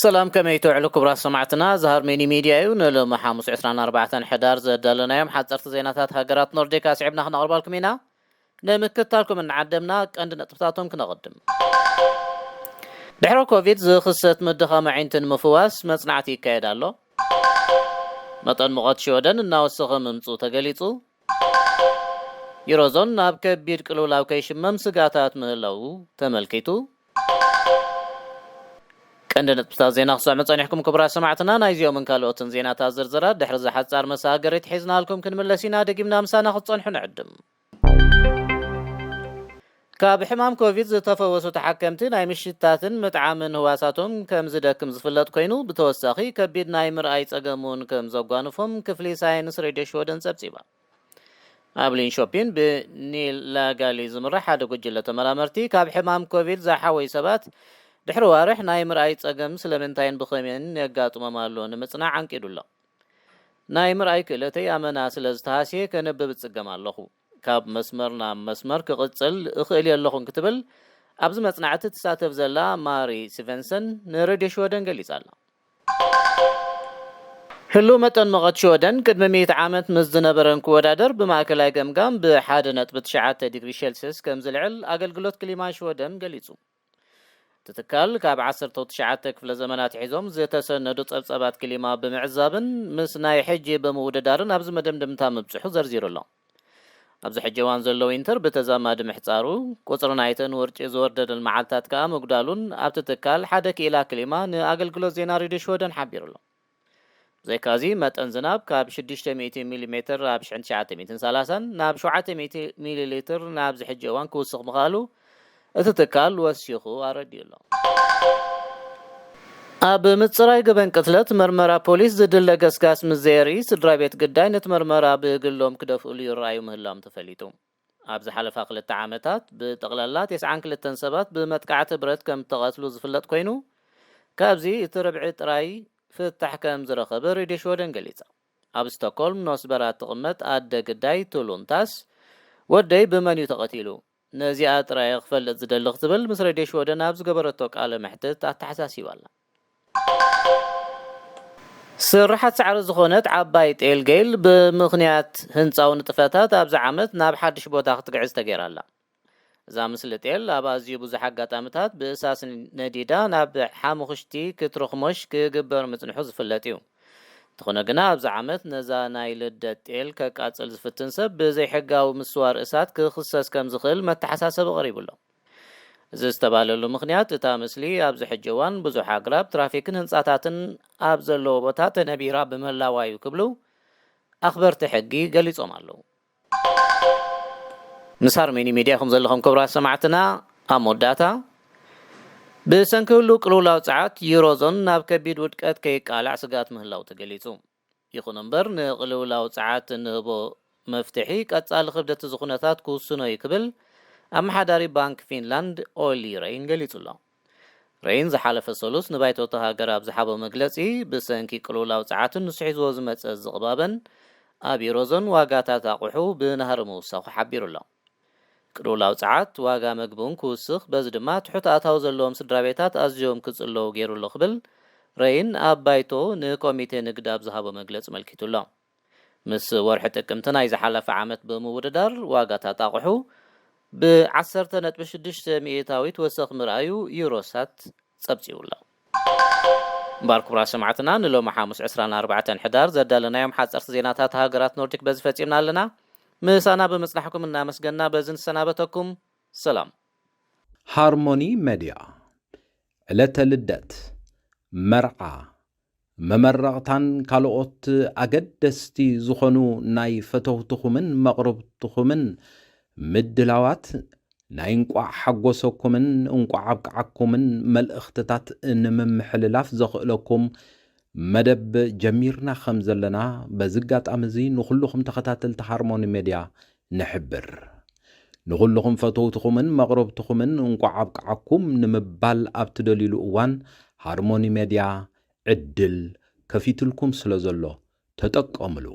ሰላም፣ ከመይ ትውዕሉ ክቡራት ሰማዕትና? እዚ ሃርሜኒ ሚድያ እዩ። ንሎሚ ሓሙስ ዕስራን ኣርባዕተን ሕዳር ዘዳለናዮም ሓፀርቲ ዜናታት ሃገራት ኖርዲክ ኣስዒብና ክነቕርባልኩም ኢና። ንምክትታልኩም እናዓደምና ቀንዲ ነጥብታቶም ክነቕድም። ድሕሪ ኮቪድ ዝኽሰት ምድኻም ኣዒንቲ ንምፍዋስ መጽናዕቲ ይካየድ ኣሎ። መጠን ሙቐት ሽወደን እናወሰኸ ምምፅኡ ተገሊጹ። ዩሮዞን ናብ ከቢድ ቅልውላው ከይሽመም ስጋታት ምህላው ተመልኪቱ። ቀንዲ ነጥብታት ዜና ክሰምዑ ጸኒሕኩም ክቡራት ሰማዕትና። ናይዚኦምን ካልኦትን ዜናታት ዝርዝራት ድሕሪ እዚ ሓጻር መሰጋገሪት ሒዝናልኩም ክንምለስ ኢና። ደጊምና ምሳና ክትጸንሑ ንዕድም። ካብ ሕማም ኮቪድ ዝተፈወሱ ተሓከምቲ ናይ ምሽታትን ምጥዓምን ህዋሳቶም ከም ዝደክም ዝፍለጥ ኮይኑ፣ ብተወሳኺ ከቢድ ናይ ምርኣይ ጸገም እውን ከም ዘጓንፎም ክፍሊ ሳይንስ ሬድዮ ሽወደን ጸብጺባ። ኣብ ሊንሾፒን ብኒል ላጋሊ ዝምራሕ ሓደ ጉጅለ ተመራመርቲ፣ ካብ ሕማም ኮቪድ ዝሓወዩ ሰባት ድሕሪ ዋርሕ ናይ ምርኣይ ጸገም ስለምንታይን ብኸመይን የጋጥሞም ኣሎ ንምጽናዕ ኣንቂዱ ኣሎ። ናይ ምርኣይ ክእለተይ ኣመና ስለ ዝተሃስየ፣ ከንብብ እጽገም ኣለኹ። ካብ መስመር ናብ መስመር ክቕጽል እኽእል የለኹን ክትብል ኣብዚ መጽናዕቲ ትሳተፍ ዘላ ማሪ ስቨንሰን ንሬድዮ ሽወደን ገሊጻ ኣላ። ህሉው መጠን ሙቐት ሽወደን ቅድሚ ሚእቲ ዓመት ምስ ዝነበረን ክወዳደር፣ ብማእከላይ ገምጋም ብሓደ ነጥቢ ትሽዓተ ዲግሪ ሴልስየስ ከም ዝልዕል ኣገልግሎት ክሊማ ሽወደን ገሊጹ። እቲ ትካል ካብ ዓሰርተ ትሽዓተ ክፍለ ዘመናት ሒዞም ዝተሰነዱ ጸብጸባት ክሊማ ብምዕዛብን ምስ ናይ ሕጂ ብምውድዳርን ኣብዚ መደምደምታ ምብጽሑ ዘርዚሩ ኣሎ። ኣብዚ ሕጂ እዋን ዘሎ ዊንተር ብተዛማዲ ምሕጻሩ፣ ቁጽሪ ናይተን ውርጪ ዝወርደለን መዓልታት ከኣ ምጉዳሉን ኣብቲ ትካል ሓደ ክኢላ ክሊማ ንኣገልግሎት ዜና ሬድዮ ሽወደን ሓቢሩ ኣሎ። ብዘይካዚ፣ መጠን ዝናብ ካብ ሽዱሽተ ሚእቲ ሚሊ ሜትር ኣብ ሽሕን ትሽዓተ ሚእትን ሰላሳን ናብ ሸውዓተ ሚእቲ ሚሊ ሊትር ናብዚ ሕጂ እዋን ክውስኽ ምኽኣሉ እቲ ትካል ወሲኹ ኣረዲኡ ኣሎ። ኣብ ምጽራይ ገበን ቅትለት መርመራ ፖሊስ ዝድለ ገስጋስ ምስ ዘየርኢ፣ ስድራ ቤት ግዳይ ነቲ መርመራ ብግሎም ክደፍእሉ ይረኣዩ ምህላዎም ተፈሊጡ። ኣብ ዝሓለፋ ክልተ ዓመታት ብጠቕላላ ተስዓን ክልተን ሰባት ብመጥቃዕቲ ብረት ከም እተቐትሉ ዝፍለጥ ኮይኑ፣ ካብዚ እቲ ርብዒ ጥራይ ፍታሕ ከም ዝረኸበ ሬድዮ ሽወደን ገሊጻ። ኣብ ስቶክሆልም ኖስበራ እትቕመጥ ኣደ ግዳይ ቱሉንታስ፣ "ወደይ ብመን እዩ ተቐቲሉ? ነዚኣ ጥራይ ክፈልጥ ዝደሊ" ክትብል ምስ ሬድዮ ሽወደን ኣብ ዝገበረቶ ቃለ መሕትት ኣተሓሳሲባ ኣላ። ስርሓት ሳዕሪ ዝኾነት ዓባይ ጤል ጌል ብምኽንያት ህንጻዊ ንጥፈታት ኣብዚ ዓመት ናብ ሓድሽ ቦታ ክትግዕዝ ተገይራ ኣላ። እዛ ምስሊ ጤል ኣብ ኣዝዩ ብዙሕ ኣጋጣሚታት ብእሳት ነዲዳ ናብ ሓሙኽሽቲ ክትርኽሞሽ ክግበር ምጽንሑ ዝፍለጥ እዩ። እንተኾነ ግና፣ ኣብዚ ዓመት ነዛ ናይ ልደት ጤል ከቃጽል ዝፍትን ሰብ ብዘይሕጋዊ ምስዋር እሳት ክኽሰስ ከም ዝኽእል መተሓሳሰቢ ቀሪቡ ኣሎ። እዚ ዝተባለሉ ምኽንያት፣ እታ ምስሊ ኣብዚ ሕጂ እዋን ብዙሕ ኣግራብ፣ ትራፊክን ህንጻታትን ኣብ ዘለዎ ቦታ ተነቢራ ብምህላዋ እዩ ክብሉ ኣኽበርቲ ሕጊ ገሊጾም ኣለዉ። ምስ ሃርሜኒ ሚድያ ኢኹም ዘለኹም ክቡራት ሰማዕትና። ኣብ መወዳእታ፣ ብሰንኪ ህሉው ቅልውላው ጸዓት ዩሮዞን ናብ ከቢድ ውድቀት ከይቃላዕ ስግኣት ምህላው ተገሊጹ። ይኹን እምበር፣ ንቅልውላው ጸዓት እንህቦ መፍትሒ ቀጻሊ ክብደት እዚ ኩነታት ክውስኖ እዩ ክብል ኣመሓዳሪ ባንክ ፊንላንድ ኦሊ ረይን ገሊጹ ኣሎ። ረይን ዝሓለፈ ሰሉስ ንባይቶ እታ ሃገር ኣብ ዝሃቦ መግለጺ፣ ብሰንኪ ቅልውላው ጸዓትን ንሱ ሒዝዎ ዝመጸ ዝቕባበን ኣብ ዩሮዞን ዋጋታት ኣቑሑ ብናህሪ ምውሳኹ ሓቢሩ ኣሎ። ቅልውላው ጸዓት ዋጋ መግቢ እውን ክውስኽ፣ በዚ ድማ ትሑት ኣታዊ ዘለዎም ስድራ ቤታት ኣዝዮም ክጽለዉ ገይሩ ኣሎ ክብል ረይን ኣብ ባይቶ ንኮሚቴ ንግዲ ኣብ ዝሃቦ መግለጺ መልኪቱ ኣሎ። ምስ ወርሒ ጥቅምቲ ናይ ዝሓለፈ ዓመት ብምውድዳር፣ ዋጋታት ኣቑሑ ብ ዓሰርተ ነጥቢ ሽዱሽተ ሚእታዊት ወሰኽ ምርኣዩ ዩሮሳት ጸብጺቡ ኣሎ። እምበኣር ክቡራት ሰማዕትና፣ ንሎሚ ሓሙስ ዕስራን ኣርባዕተን ሕዳር ዘዳለናዮም ሓጸርቲ ዜናታት ሃገራት ኖርዲክ በዚ ፈጺምና ኣለና። ምሳና ብምጽናሕኩም እናመስገንና በዚ ንሰናበተኩም። ሰላም። ሃርሞኒ ሜድያ፣ ዕለተ ልደት፣ መርዓ፣ መመረቕታን ካልኦት ኣገደስቲ ዝኾኑ ናይ ፈተውትኹምን መቕርብትኹምን ምድላዋት፣ ናይ እንቋዕ ሓጎሰኩምን እንቋዕ ኣብቅዓኩምን መልእኽትታት ንምምሕልላፍ ዘኽእለኩም መደብ ጀሚርና ከም ዘለና በዚ ኣጋጣሚ እዚ ንኹልኹም ተኸታተልቲ ሃርሞኒ ሜድያ ንሕብር። ንኹልኹም ፈተውትኹምን መቕረብትኹምን እንቋዕ ኣብቅዓኩም ንምባል ኣብ ትደልዩሉ እዋን፣ ሃርሞኒ ሜድያ ዕድል ከፊትልኩም ስለ ዘሎ ተጠቀምሉ።